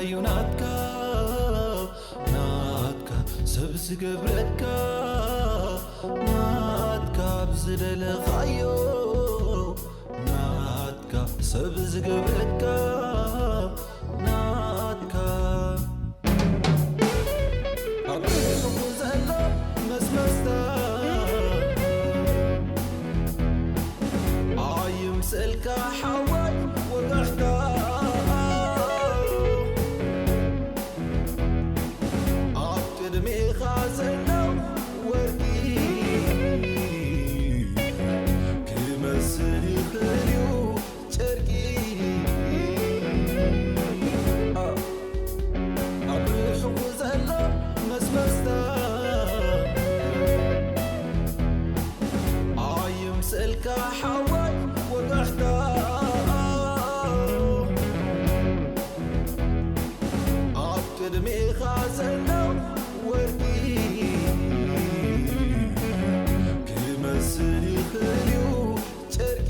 እዩ ናትካ ናትካ ሰብ ዝገብረካ ናትካ ብዝደለኻዮ ናትካ ሰብ ዝገብረካ ናትካ ኣብ ርእሱ ዘሎ መስመስታ ኣይምሰልካ ሓዋይ ወጋሕታ ኣብ ቅድሜኻ ዘሎ ወርቂ ክመስል ይኽእል እዩ ጨርቂ ኣብ ርሑቕ ዘሎ መስመስታ ኣይምሰልካ ሓዋይ ወጋሕታ ኣብ ቅድሜኻ ዘሎ ወርቂ ክመስል ይኽእል እዩ ጨርቂ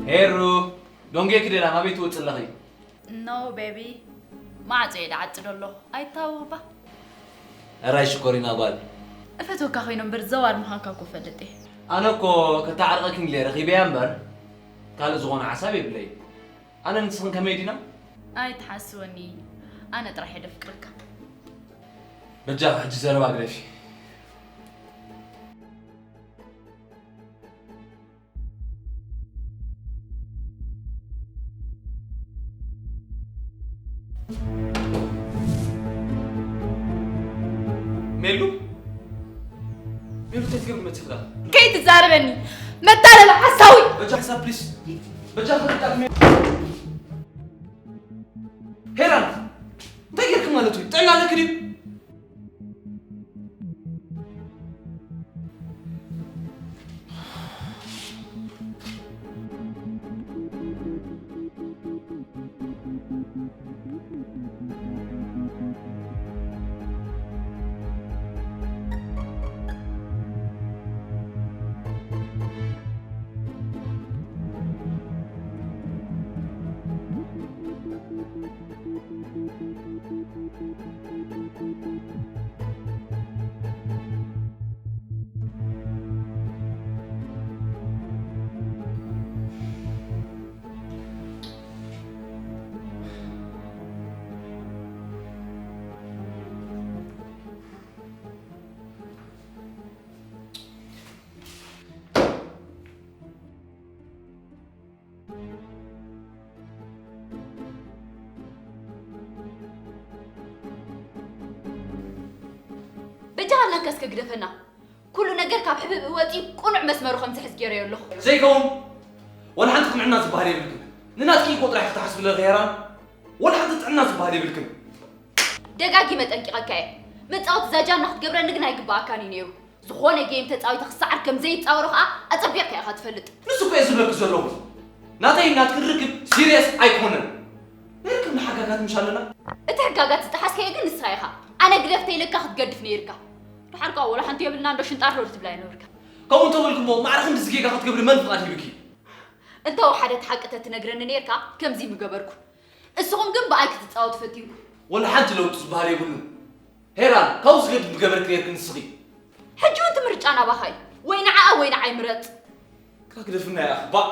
ሄሩ፣ ዶንጌ ክደላ ናበይ ትወጽእ ኣለኺ? ኖ ቤቢ፣ ማዕጾ እየ ደዓጽዶ ኣለኹ። ኣይታወባ። እራይ ሽኮሪና ጓል። እፈትወካ ኮይነ እምበር ዘዋር ምዃንካ እኮ እፈልጥ እየ። ኣነ እኮ ከተዓርቐኪ ኢለ ረኺበያ እምበር ካልእ ዝኾነ ሓሳብ የብለይን። ኣነ ንስኽን ከመይ ዲና? ኣይትሓስወኒ፣ ኣነ ጥራሕ እየ ደፍቅረካ። በጃ ሕጂ ዘረባ ግደፊ። ሜሉ፣ ሜሉ፣ እንታይ ትገብሪ መፂኽላ? ከይትዛረበኒ መታለል ሓሳዊ። በጃ ሓሳብ ፕሊስ። በጃ ክርዳት ሜሉ። ሄራን፣ እንታይ ጌርክ ማለት እዩ? ጥዕና ኣለክ ድዩ? በጃኻ እናንከስከ ግደፈና። ኩሉ ነገር ካብ ሕብእብእ ወፂኡ ቅኑዕ መስመሩ ከም ዝሕዝ ገይረዮ ኣለኹ። ዘይከውን! ወላ ሓንቲ ጥዕና ዝበሃል የብልክን። ንናትኪ ኢጎ ጥራሕ ክትሓስብለ ሄራን፣ ወላ ሓንቲ ጥዕና ዝበሃል የብልክን። ደጋጊመ ጠንቂቐካ እየ። መጻወቲ ዛጃና ክትገብረኒ ግን ኣይግባኣካን እዩ ነይሩ። ዝኾነ ጌም ተጻዊተ ክሰዓር ከም ዘይጻወሮ ከኣ ኣጸቢቕካ ኢኻ ትፈልጥ። ንሱ እኮ እየ ዝብለኪ ዘለኹ። ናተይ ናትክን ርክብ ሲሪየስ ኣይኮነን። ናይ ርክብ ንሓጋጋት ምሽ ኣለና። እቲ ሕጋጋት ዝጠሓስካዮ ግን ንስኻ ኢኻ። ኣነ ግደፍ ተይለካ ክትገድፍ ነይርካ። ድሓር ከኣ ወላ ሓንቲ የብልና እንዶ ሽንጣር ዶ ትብላ ኣይነበርካ። ከምኡ እንተበልኩ እሞ ማዕረ ክንድዚ ጌጋ ክትገብሪ መን ፍቓድ ሂብኪ? እንተ ወሓደት ሓቂ ተትነግረኒ ነይርካ ከምዚ ምገበርኩ። እስኹም ግን ብኣይ ክትጻወቱ ፈቲንኩም። ወላ ሓንቲ ለውጢ ዝበሃል የብሉን። ሄራን፣ ካብኡ ዝገድድ ምገበርኪ ነይርኪ ንስኺ። ሕጂ እውን እቲ ምርጫ ናባኻ እዩ። ወይ ንዓኣ ወይ ንዓይ ምረጽ። እታ ግደፍና እያ ባእ።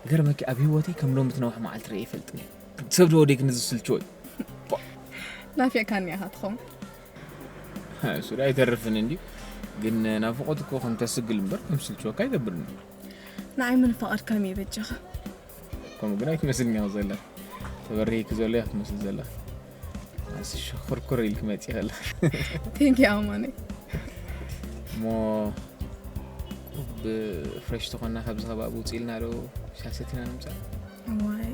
ገርመኪ ኣብ ህይወተይ ከም ሎሚ ትነውሕ መዓልቲ ርእየ ይፈልጥን እየ። ሰብ ዶ ወደይ ክንዚ ስልችወይ። ናፊቕካኒ ኢኻ ትኸውን። እሱ ዶ ኣይተርፍን እንዲ። ግን ናፍቆት እኮ ከም ተስግል እምበር ከም ስልችወካ ኣይገብርን እዩ። ንዓይ ምንፋቐድካ ምየ በጃኻ። ከምኡ ግን ኣይትመስልን ኢኻ ዘላ። ተበሪህኪ ዘሎ ኢኻ ትመስል ዘላ። ኣንስ ሽኹርኩር ኢልክ መፂ ከላ። ቴንኪ ኣማነይ። እሞ ቁብ ፍሬሽ ተኾና ካብዚ ከባቢ ውፅእ ኢልና ዶ ሻሰቲና ንምፃእ? ዋይ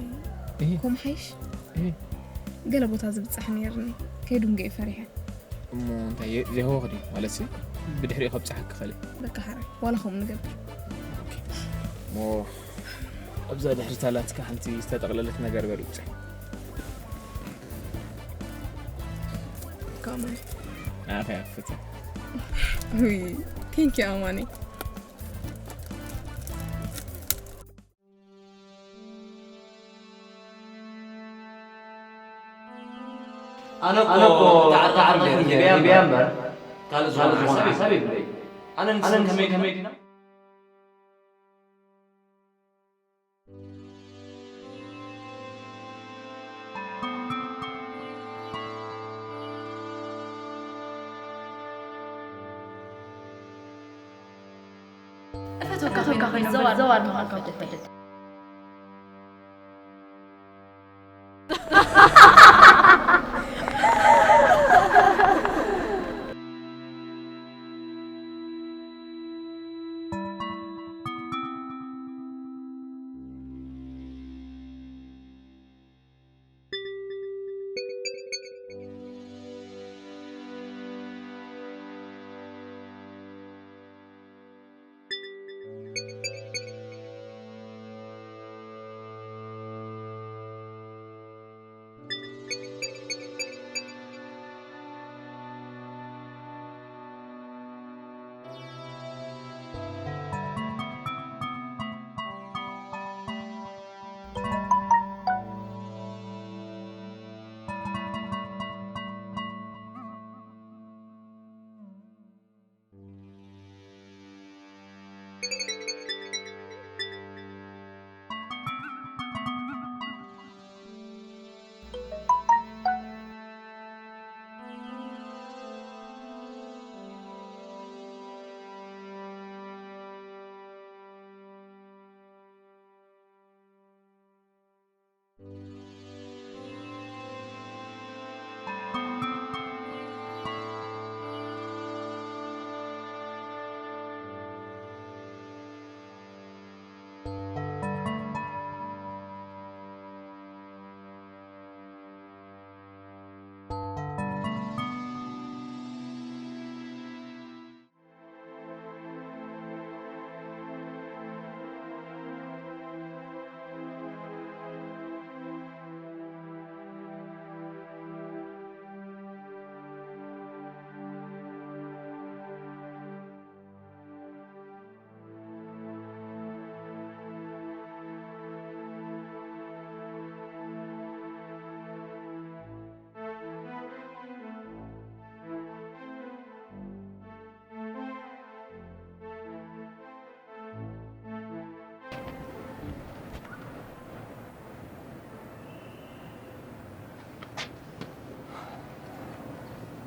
እህ። ኮም ሓይሽ እህ። ገለ ቦታ ዝብፃሕ ነይርኒ ከይዱንገ ፈሪሐ። እሞ እንታይ የ- የህወኽ ድዩ ማለት ሲ ብድሕሪኡ ከብፅሓ ክኸል። በቃ ሓራይ ዋላ ከምኡ ንገብር። እሞ ኣብዛ ድሕሪታ ላትካ ሓንቲ ዝተጠቕለለት ነገር በሪብፀ። ከማን ኣኸ ያፍት ውይ ቴንኪ ኣማነይ። ኣነ እኮ ተዓርቕ እንጀራ ይብያ እምበር ካልእ ዝኾነ ሓሳብ የብለይ። ኣነ ንስን ከመይ ከመይ ዲና? እፈትወካ ኮይነ ዘዋር ምዃንካ ፈለጥካ።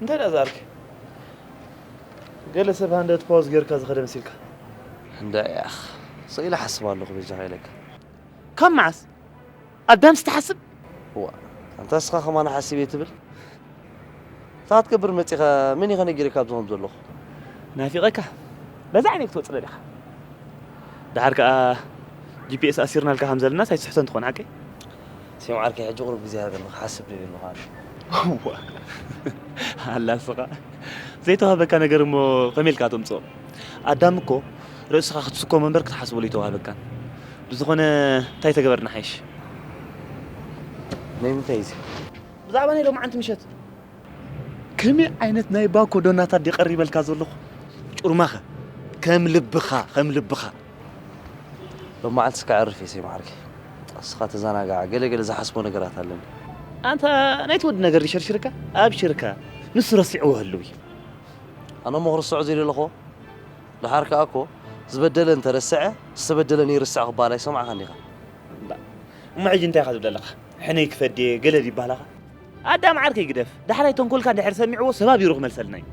እንታይ ደኣ ዝኣልከ? ገለ ሰብ ሃንደበት ፓውዝ ጌርካ ዝኸደ መሲልካ። እንዳ ያኽ ስኢለ ሓስብ ኣለኹ በጃኻ ኢለካ። ካብ መዓስ? ኣዳምስ ትሓስብ? ዋ ኣንታ እስኻ ከማን ሓስብ እየ ትብል? እንታይ ክትገብር መፂኻ? መን ኢኻ ነጊረካ ኣብዚ ከም ዘለኹ? ናፊቐካ በዛ ዓይነይ ክትወፅእ ደሊኻ። ደሓር ከኣ ጂፒኤስ ኣሲርናልካ ከም ዘለናስ ኣይትስሕቶን ትኾን ሓቀይ? ሴም ዓርከይ ሕጂ ቁሩብ ግዜ ሃበኒ ክሓስብ ደልየ ኣለኹ ኣነ። እዋ፣ ኣላ ስኻ ዘይተዋህበካ ነገር እሞ ከመይ ኢልካ ተምፅኦ? ኣዳም እኮ ርእስኻ ክትስከሞ እምበር ክትሓስበሉ ኣይተዋህበካን። ብዝኾነ እንታይ ተገበርና ሓይሽ? ናይ ምንታይ እዩ እዚ? ብዛዕባ ናይ ሎማዓንቲ ምሸት ከመይ ዓይነት ናይ ባኮ ዶናታት ድየ ቀሪበልካ ዘለኹ? ጩርማኸ ከም ልብኻ ከም ልብኻ። ሎማዓልትስ ከዕርፍ እየ ሴም ዓርከይ። እስኻ ተዘናጋዕ፣ ገለ ገለ ዝሓስቦ ነገራት ኣለኒ። ኣንታ ናይቲ ወዲ ነገር ድሸርሽርካ ኣብሽርካ ንሱ ረሲዕዎ ህልው እዩ። ኣነ እሞ ክርስዖ ዘይደለኹ። ደሓር ከኣ እኮ ዝበደለ እንተረስዐ ዝተበደለ ንይርስዕ ክበሃል ኣይሰማዕካን ዲኻ? እሞ ሕጂ እንታይ ኢኻ ትብል ኣለኻ? ሕነይ ክፈድየ ገለ ድዩ ይበሃላኻ? ኣዳም ዓርከይ ግደፍ። ዳሕራይ ተንኮልካ እንድሕር ሰሚዕዎ ሰባቢሩ ክመልሰልና እዩ።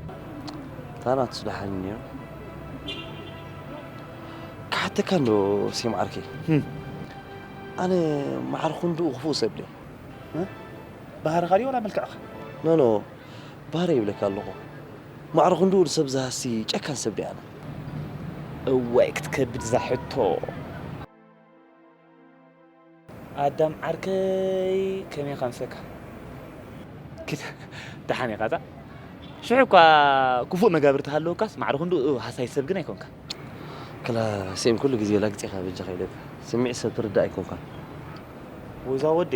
ታናትስ ደሓን እኒኦ። ክሓተካ እንዶ ሴም ዓርከይ። ህም። ኣነ ማዕረ ክንድኡ ክፉእ ሰብ ድየ? ባህርኻ ድዩ ወላ መልክዕኻ? ኖኖ ባህረ ይብለካ ኣለኹ። ማዕረ ክንድኡ ንሰብ ዝሃሲ ጨካን ሰብ ድየ ኣነ? እዋይ ክትከብድ እዛ ሕቶ። ኣዳም ዓርከይ ከመይ ካንሰካ? ኪድ ደሓን ኢኻ ዛ? ሽሕ እኳ ክፉእ መጋብር ተሃለወካስ ማዕረ ክንድኡ ሃሳይ ሰብ ግን ኣይኮንካ። ክላ ሴም ኩሉ ግዜ ላግጺኻ በጃኻ ኢለካ። ስምዒት ሰብ ትርዳእ ኣይኮንካን። ወይዛ ወዴ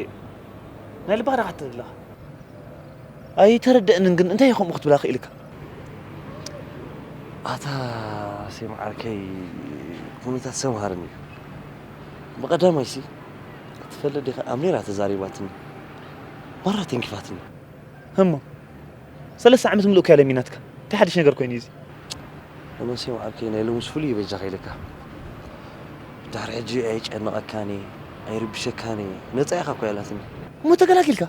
ናይ ልባኻ ዳኻ ትብለኻ? ኣይተረደእንን ግን እንታይ ከምኡ ክትብላ ክኢልካ? ኣታ ሴም ዓርከይ ኩነታት ሰምሃርኒ እዩ። ብቐዳማይሲ ክትፈልጥ ዲኻ ኣምሪራ ተዛሪባትኒ። ማራ ተንኪፋትኒ። እሞ ሰለስተ ዓመት ምሉእ ከያ ለሚናትካ እንታይ ሓድሽ ነገር ኮይኑ እዩ እዚ? እሞ ሴም ዓርከይ ናይ ሎምስ ፍሉይ እዩ በጃኻ ኢለካ። ድሕሪ ሕጂ ኣየጨንቐካን እየ፣ ኣይርብሸካን እየ። ነጻ ኢኻ እኮ ያላትኒ። እሞ ተገላጊልካ?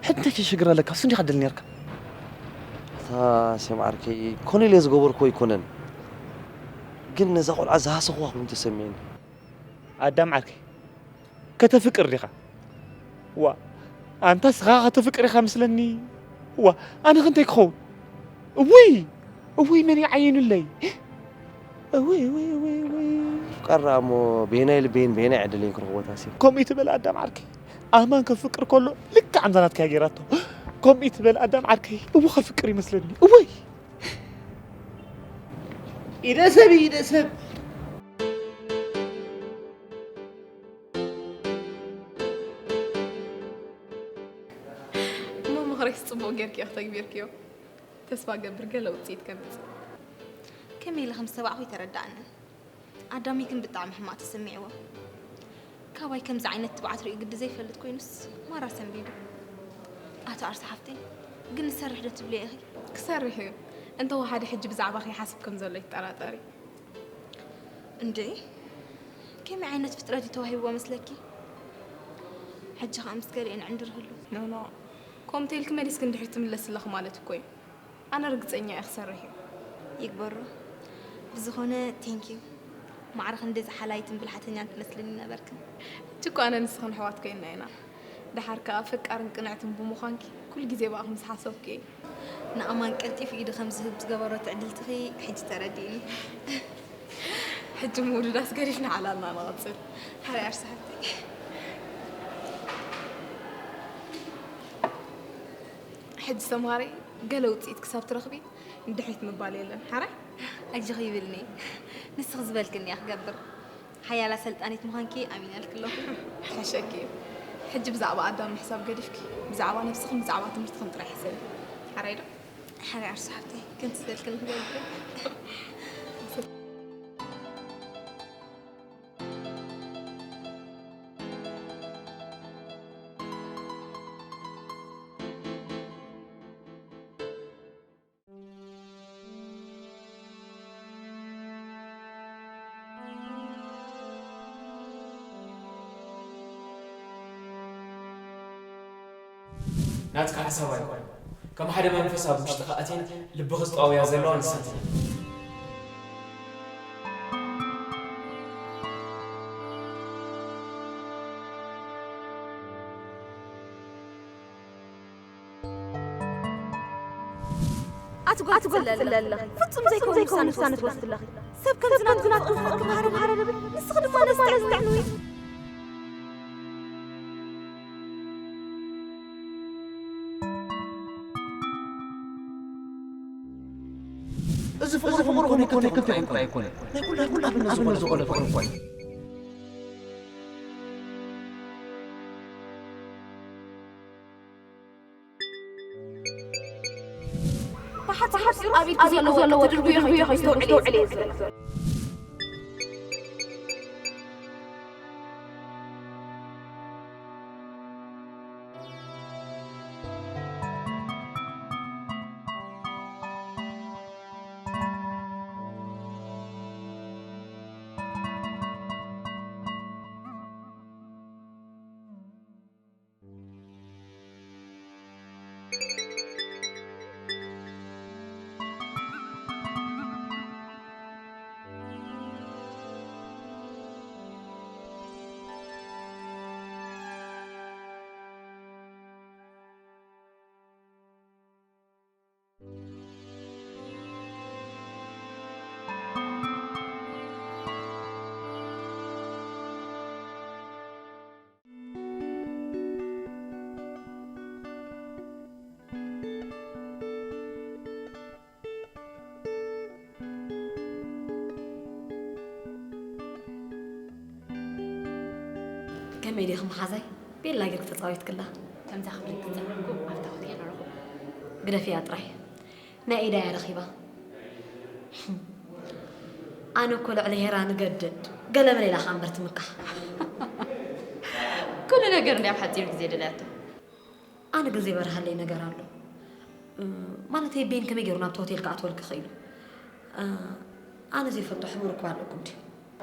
ሕጂ እንታይ ተሸግር ኣለካ? እሱ እንዲኻ ትደሊ ነርካ። ኣታ ሴም ዓርከይ ኮነ ኢለ ዝገበርኩ ኣይኮነን። ግን ነዛ ቆልዓ ዝሃሰኽዋ ኮይኑ ተሰሚዕኒ። ኣዳም ዓርከይ ከተፍቅር ዲኻ? ዋ ኣንታ ስኻ ከተፍቅር ኢኻ ምስለኒ። ዋ ኣነ ክንተይ ክኸውን? እውይ እውይ መን ይዓይኑለይ? እውይ እውይ እውይ እውይ። ፍቃር ደኣ እሞ በየናይ ልበይን በየናይ ዕድለይን ክረኽቦ ታሲ? ከምኡ ትበል ኣዳም ዓርከይ ኣማን ከፍቅር ከሎ ልክዕ ኣምዛ ናትካ ገይራቶ። ከምኡ ትበል ኣዳም ዓርከይ እው ከፍቅር ይመስለኒ እወይ። ኢደ ሰብ ኢደ ሰብ። እሞ ምኽረይስ ጽቡቕ ጌርክዮ ክተግቢርክዮ። ተስፋ ገብር ገለ ውጽኢት ከምጽእ። ከመይ ኢለ ከም ዝተባዕኹ ኣይተረድኣንን። ኣዳሚ ግን ብጣዕሚ ሕማቕ ተሰሚዕዎ። ካባይ ከምዚ ዓይነት ትብዓት ርእዩ ግዲ ዘይፈልጥ ኮይኑስ ማራ ሰንቢዱ። ኣታ ኣርሲ ሓፍተይ ግን ንሰርሕ ዶ ትብልዮ ኢኺ? ክሰርሕ እዩ። እንተወሓደ ሕጂ ብዛዕባኺ ይሓስብ ከም ዘሎ ይጠራጠር እዩ። እንዴ ከመይ ዓይነት ፍጥረት እዩ ተዋሂብዎ መስለኪ? ሕጂ ኸኣ ምስ ገሊኤን ዕንድር ህሉ። ኖ ኖ ከምኡ ተይልኪ መሊስኪ እንድሕር ትምለሲ ኣለኺ ማለት እኮ እዩ። ኣነ ርግጸኛ እየ ክሰርሕ እዩ። ይግበሮ። ብዝኾነ ቴንኪዩ። ማዕረ ክንድዚ ሓላይትን ብልሓተኛን ትመስልኒ ነበርክን። ሕጂ እኮ ኣነ ንስኽን ኣሕዋት ኮይንና ኢና። ደሓር ከኣ ፈቃርን ቅንዕትን ብምዃንኪ ኩሉ ግዜ ብኣኺ ምስ ሓሰብኩ እየ። ንኣማን ቀልጢፉ ኢዱ ከም ዝህብ ዝገበሮ ትዕድልትኺ ሕጂ ተረዲእኒ። ሕጂ ምውድዳስ ገዲፍና ዕላልና ንቐጽል። ሓራይ ኣርሲ ሓፍተይ። ሕጂ ሰምሃረይ ገለ ውጽኢት ክሳብ ትረኽቢ ንድሕሪት ምባል የለን። ሓራይ ኣጆኺ ይብልኒ። ንስኺ ዝበልክኒ እያ ክገብር። ሓያል ኣሰልጣኒት ምዃንኪ ኣሚነልኪ ኣለኹ። ክሕሸኪ እዩ። ሕጂ ብዛዕባ ኣዳም ምሕሳብ ገዲፍኪ ብዛዕባ ነብስኽን ብዛዕባ ትምህርትኽን ጥራይ ሕሰቢ። ሓራይ ዶ? ሓራይ ኣርሲ ሓፍተይ ከምቲ ዝበልክኒ ክገብር። ናትካ ሓሳብ ኣይኮነን። ከም ሓደ መንፈስ ኣብ ውሽጥኻ ኣትየን ልብኺ ዝጠውያ ዘለዋ ንሳተን። ኣቲ ጓል ትጽለ ኣለኺ። ፍጹም ዘይከውን ውሳነ ትወስዲ ኣለኺ። ሰብ ከም ዝናትኩም ፍቕሪ ክበሃረብ፣ ንስኺ ድማ ነዚ ጥዕምዊ። እዚ ፍቕሪ ፍቕሪ ኮነ፣ ክልተ ፍቕሪ ኣይኮነ። ናይ ኩላትና ኣብነት ዝኾነ ፍቕሪ እኮ እዩ። ብሓጺሩ ኣብ ኢድኪ ዘለዎ ክትድርብዮ ከይትውዕሊ እየ ዝብል። ከመይ ዲኺ መሓዛይ? ቤላ ጌርኪ ተጻዊትክላ። ከምዛ ክብለኪ ዝጸናሕኩ ኣብታ ሆቴል ረኹ። ግደፍያ ጥራይ። ናይ ኢዳ እያ ረኺባ። ኣነ እኮ ልዕሊ ሄራን ገድድ ገለ መለ ኢላ ከኣ እምበር ትምካሕ። ኩሉ ነገር እንድያ ኣብ ሓጺር ግዜ ደልያቶ። ኣነ ግን ዘይበርሃለይ ነገር ኣሎ። እ፣ ማለተይ ቤን ከመይ ገይሩ ናብቲ ሆቴል ክኣትወልኪ ክኢሉ? እ፣ ኣነ ዘይፈልጦ ሕቡር እኮ ኣለኩም ድዩ?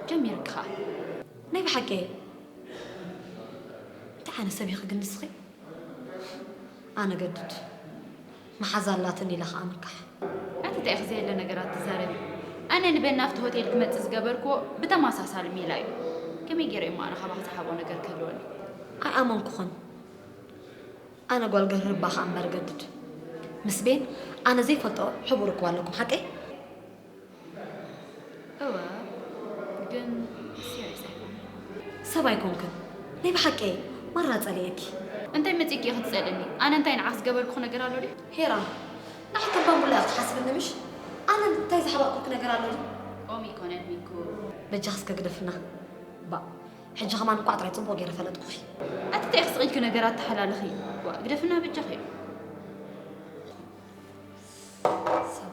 ጀሚርኪ ኸኣ። ናይ ብሓቂ እየ። እንታይ ዓይነት ሰብ ኢኺ ግን ንስኺ? ኣነ ገድድ መሓዛ ኣላትኒ ኢለ ከኣ ምካሕ። ኣቲ እንታይ ኢኺ ዘየለ ነገራት ትዛረቢ? ኣነ ንቤን ናብቲ ሆቴል ክመጽእ ዝገበርክዎ ብተመሳሳሊ ሜላ እዩ። ከመይ ገይረ እሞ ኣነ ካባኺ ዝሓብኦ ነገር ክህልወኒ? ኣይኣመንኩኽን። ኣነ ጓል ገርህባ ከኣ እምበር ገድድ። ምስ ቤን ኣነ ዘይፈልጦ ሕቡር እኮ ኣለኩም፣ ሓቀይ? እወ፣ ግን ሲሪየስ ኣይኮነን። ሰብ ኣይኮንክን። ናይ ብሓቂ እየ። ማራ ጸሊኤኪ። እንታይ መጺእኪ ኢኺ ትጸልእኒ? ኣነ እንታይ ንዓኺ ዝገበርኩኺ ነገር ኣሎ ድዩ? ሄራን፣ ንዓኺ ከም ባምቡላ ኢኺ ትሓስብኒ ምሽ? ኣነ እንታይ ዝሓባእኩኪ ነገር ኣሎ ድዩ? ኦም ኣይኮነን ሚኩ። በጃኺ እስከ ግደፍና። ባእ፣ ሕጂ ከማን እኳ ጥራይ ጽቡቕ ገይረ ፈለጥኩኺ። ኣቲ እንታይ ኢኺ ስቕ ኢልኪ ነገራት ተሓላልኺ? ዋእ፣ ግደፍና በጃኺ። ሳሚ።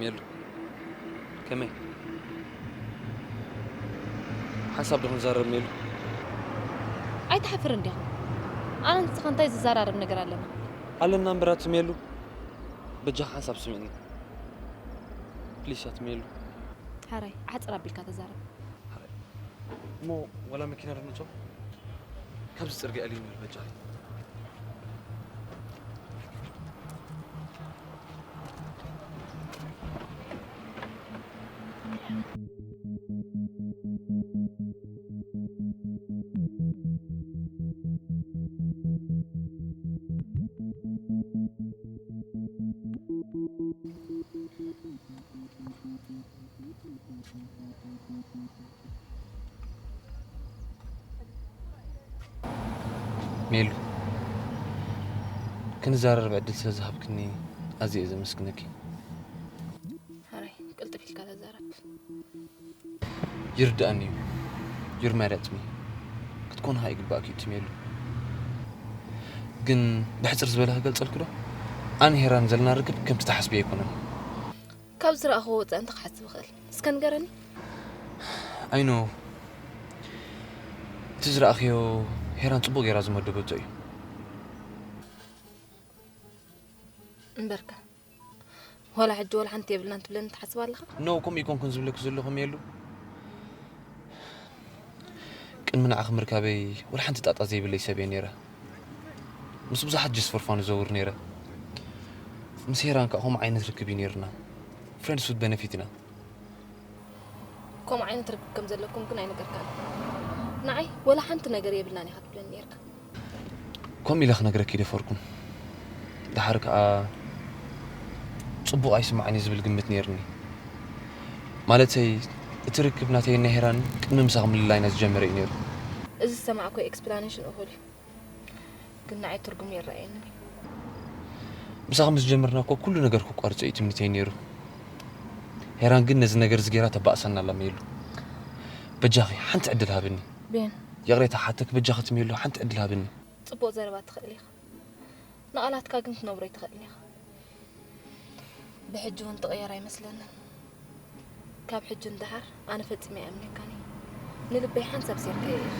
ሜሉ፣ ከመይ? ሓንሳብ ዶ ክንዛረብ ሜሉ? ኣይትሓፍርን ዲኻ? ኣነ ንስኻ እንታይ ዝዘራረብ ነገር ኣለና? ኣለና እምበር ኣቲ ሜሉ፣ በጃኻ ሓንሳብ ስምዕኒ። ፕሊስ ኣቲ ሜሉ። ሕራይ፣ ዓጽር ኣቢልካ ተዛረብ። ሕራይ። እሞ ዋላ መኪና ዶ ንእቶ? ካብዚ ጽርግያ ኣልዩኒ በጃኺ። ሜሉ፣ ክንዘራረብ ዕድል ስለ ዝሃብክኒ ኣዝየ እየ ዘመስግነኪ። ሕራይ፣ ቅልጥፍ ኢልካ ተዛረብ። ይርድኣኒ እዩ። You're mad at me። ክትኮንኻ ይግባእኪ እዩ እቲ ሜሉ። ግን ብሕጽር ዝበለ ክገልጸልኪ ዶ? ኣነ ሄራን ዘለና ርክብ ከምቲ ትሓስብዮ ኣይኮነን። ካብ ዝረኣኹዎ ወጻኢ እንታይ ክሓስብ እኽእል? እስከ ንገረኒ። I know። እቲ ዝረኣኽዮ ሄራን ጽቡቕ ጌራ ዝመደበቶ እዩ። እምበርከ፣ ዋላ ሕጂ ዋላ ሓንቲ የብልናን ትብለኒ ትሓስብ ኣለኻ? No፣ ከምኡ ኣይኮንኩን ዝብለኪ ዘለኹ ሜሉ። ቅድሚ ንዓኺ ምርካበይ ዋላ ሓንቲ ጣጣ ዘይብለይ ሰብ እየ ነይረ። ምስ ብዙሓት just for fun እዘውር ነይረ። ምስ ሄራን ከኣ ከምኡ ዓይነት ርክብ እዩ ነይርና። Friends with benefit ኢና። ከምኡ ዓይነት ርክብ ከም ዘለኩም ግን ኣይነገርካን። ንዓይ ዋላ ሓንቲ ነገር የብልናን ኢኻ ትብለኒ ነይርካ። ከምኡ ኢለ ክነግረኪ ኣይደፈርኩን። ደሓር ከኣ ጽቡቕ ኣይስምዓን እዩ ዝብል ግምት ነይርኒ። ማለተይ፣ እቲ ርክብ ናተይን ናይ ሄራን ቅድሚ ምሳኺ ምልላይና ዝጀመረ እዩ ነይሩ። እዚ ዝሰማዕኩ ኤክስፕላኔሽን እኹል እዩ፣ ግን ንዓይ ትርጉም ይረኣየኒ። ምሳኺ ምስ ጀመርና እኮ ኩሉ ነገር ክቋርጾ እዩ ትምኒተይ ነይሩ። ሄራን ግን ነዚ ነገር እዚ ጌራ ተባእሰና ኣላ ሜሉ። በጃኺ ሓንቲ ዕድል ሃብኒ። ቤን። ይቕሬታ ሓተክ፣ በጃኺ እቲ ሜሉ ሓንቲ ዕድል ሃብኒ። ጽቡቕ ዘረባ ትኽእል ኢኻ። ንቓላትካ ግን ክትነብሮ ኣይትኽእልን ኢኻ። ብሕጂ እውን ትቕየር ኣይመስለንን። ካብ ሕጂ ንደሓር ኣነ ፈጺመ ኣይኣምነካን እየ። ንልበይ ሓንሳብ ሴርካዮ ኢኻ።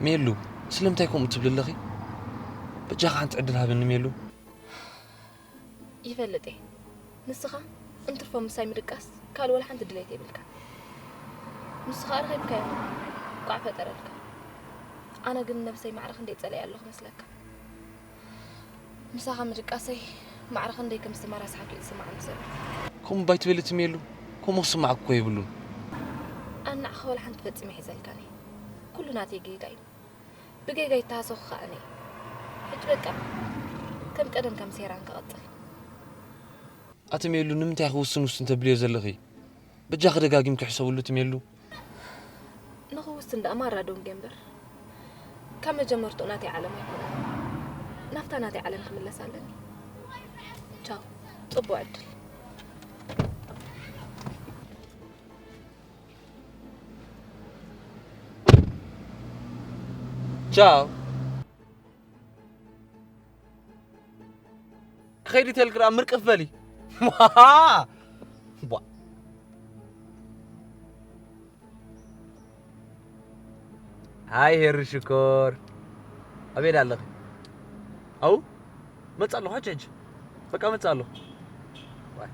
ሜሉ፣ ስለምንታይ ከምኡ ትብሊ ኣለኺ? በጃኺ ሓንቲ ዕድል ሃብኒ ሜሉ። ይፈልጥ እየ። ንስኻ እንትርፎ ምሳይ ምድቃስ ካልእ ወላ ሓንቲ ድሌት የብልካ። ንስኻ ኣርኺብካዮ። እንቋዕ ፈጠረልካ። ኣነ ግን ነብሰይ ማዕረ ክንደይ ጸሊኣ ኣለኹ መስለካ? ምሳኻ ምድቃሰይ ማዕረ ክንደይ ከም ዝተመራስሓኩ እዩ ዝስምዓኒ ዘሎ። ከምኡ ባይትበሊ ትሜሉ፣ ከምኡ ክስምዓኪ እኮ የብሉን። ኣነ ንዓኻ ወላ ሓንቲ ፈጺመ ኣይሕዘልካን እየ። ኩሉ ናተይ ጌጋ እዩ። ብጌጋ ይተሃሰኹ ከኣ እኔ። ሕጂ በቃ ከም ቀደምካ ምስ ሄራን ክቐጽል። ኣቲ ሜሉ፣ ንምንታይ ክውስን ውስን ተብልዮ ዘለኺ? በጃኺ ደጋጊምኪ ሕሰብሉ ትሜሉ። ንኽውስን ደኣ ማራ ደንጉየ እምበር፣ ካብ መጀመርትኡ ናተይ ዓለም ኣይኮነን። ናብታ ናተይ ዓለም ክምለስ ኣለኒ። ቻው፣ ጽቡቕ ዕድል። ቻው። ክኸይድ ተልክራ ምርቅፍ በሊ። ቧ። ሃይ ሄሪ ሽኮር። ኣበይ ኣለኺ? ኣው፣ መጽእ ኣለኹ፣ ሕጂ፣ ሕጂ። በቃ መጽእ ኣለኹ። ዋይ።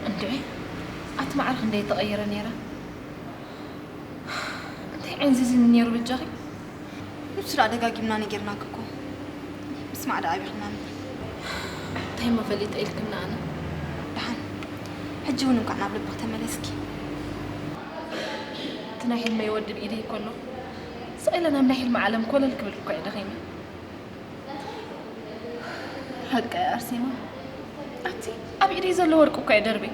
እንድዒ፣ ኣቲ ማዕረ ክንደይ ተቐይረ ነይረ። እንታይ ዕንዝዝኒ ነይሩ በጃኺ? ንሱ ደኣ ደጋጊምና ነጊርናኪ እኮ። ምስማዕ ደኣ ኣቢኽና እምበር። እንታይ እሞ ፈሊጠ ኢልክኒ ኣነ? ደሓን። ሕጂ እውን እንኳዕ ናብ ልብኺ ተመለስኪ። እቲ ናይ ሕልመይ ወዲ ብኢደይ ከሎ፣ ስቕ ኢለ ናብ ናይ ሕልሚ ዓለም ኮለል ክብል እኮ እየ ደኺመ። ሓቂ ኣርሴማ፣ ኣቲ ኣብ ኢደይ ዘሎ ወርቂ እኮ እየ ደርብየ።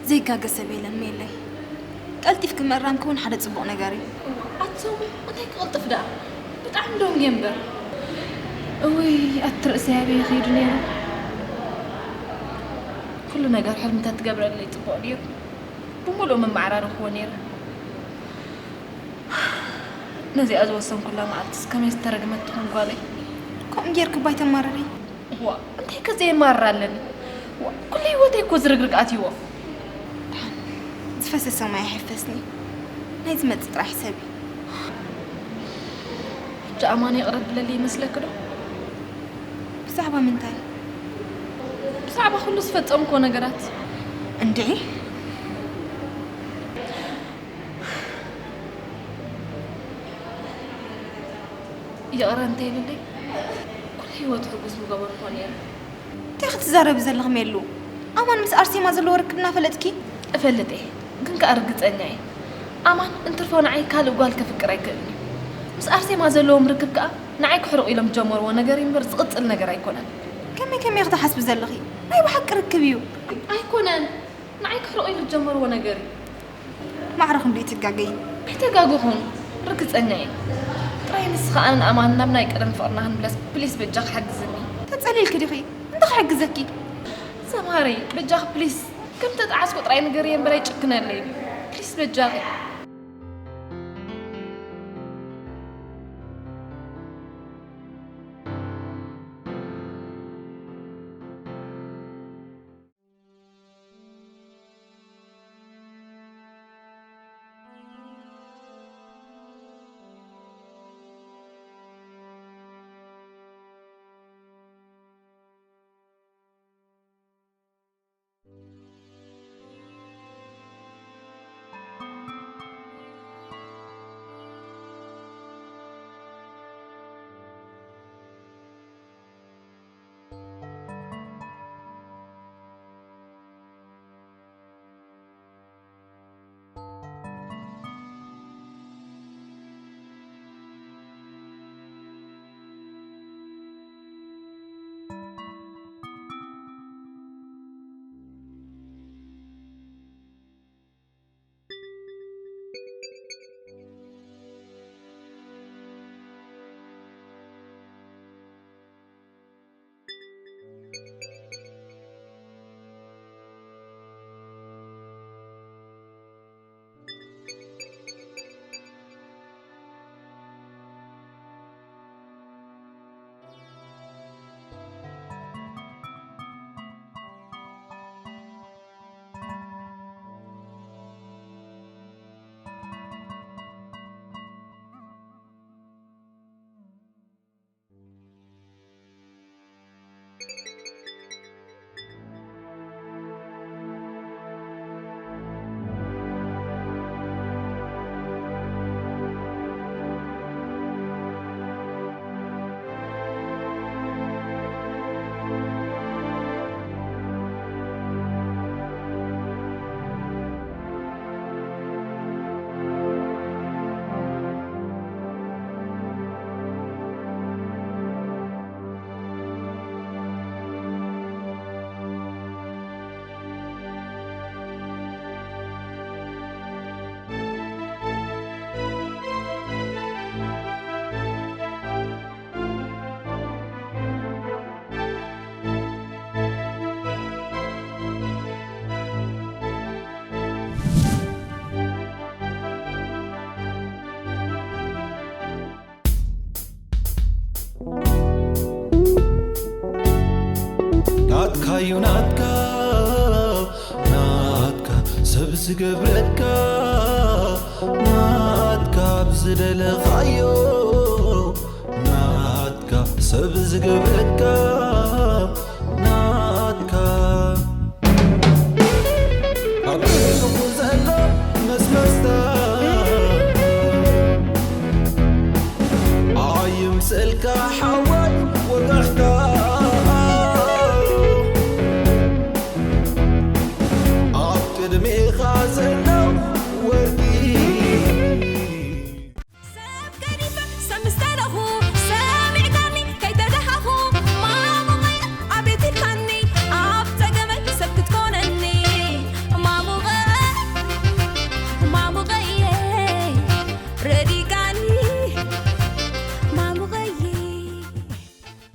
ዘይጋገ ሰብ የለን ሜለይ። ቀልጢፍኪ ምእራምኪ እውን ሓደ ጽቡቕ ነገር እዩ። ኣቶም እንታይ ክቕልጥፍ ደኣ? ብጣዕሚ ደንጉየ እምበር። እውይ፣ ኣቲ ርእሰይ ኣበይ ከይዱ ነይሩ? ኩሉ ነገር ሕልምታት ትገብረለይ ጽቡቕ ነይሩ። ብምሉኡ መመዓራረኽዎ ነይረ። ነዚኣ ዝወሰንኩላ መዓልትስ ከመይ ዝተረግመት ትኾን ጓለይ? ከምኡ ጌርኪ እባ ኣይተማርሪ። ዋ፣ እንታይ ከ ዘየማርር ኣለኒ? ዋ፣ ኩሉ ህይወተይ እኮ ዝርግርግ ኣትይዎ። ደሓን፣ ዝፈሰሰ ማይ ኣይሕፈስን እዩ። ናይ ዝመጽእ ጥራሕ ሕሰቢ። ሕጂ ኣማን ይቕረ ብለለይ ይመስለኪ ዶ? ብዛዕባ ምንታይ? ብዛዕባ ኩሉ ዝፈጸምክዎ ነገራት። እንድዒ? ይቕረ እንተይልለይ፣ ኩሉ ህይወት ሕጉስ ምገበርኮ ነይሩ። እንታይ ክትዛረቢ ዘለኺ ሜሉ? ኣማን ምስ ኣርሴማ ዘለዎ ርክብ እናፈለጥኪ? እፈልጥ እየ፣ ግን ከኣ ርግጸኛ እየ። ኣማን እንትርፎ ንዓይ ካልእ ጓል ከፍቅር ኣይክእልን እዩ። ምስ ኣርሴማ ዘለዎም ርክብ ከኣ ንዓይ ክሕርቑ ኢሎም ዝጀመርዎ ነገር እዩ እምበር ዝቕጽል ነገር ኣይኮነን። ከመይ ከመይ ክትሓስቢ ዘለኺ? ናይ ብሓቂ ርክብ እዩ። ኣይኮነን፣ ንዓይ ክሕርቑ ኢሉ ዝጀመርዎ ነገር እዩ። ማዕረ ክንደይ ትጋገይ? ኣይተጋገኹን፣ ርግጸኛ እየ። ጥራይ ንስኻ ኣነን ኣማን ናብ ናይ ቀደም ፍቕርና ክንምለስ ፕሊስ በጃኺ ሓግዝኒ። ተጸሊልኪ ዲኺ? እንታይ ክሕግዘኪ? ሰምሃረይ፣ በጃኺ ፕሊስ። ከም ተጣዓስኩ ጥራይ ንገርየ እምበር ኣይጭክነለይ። ፕሊስ በጃኺ። ናትካ እዩ ናትካ ናትካ ሰብ ዝገብረካ ናትካ ብዝደለኻዮ ናትካ ሰብ ዝገብረካ ናትካ ኣብ ልቡ ዘሎ መስመስታ ኣይምሰልካ ሓዋ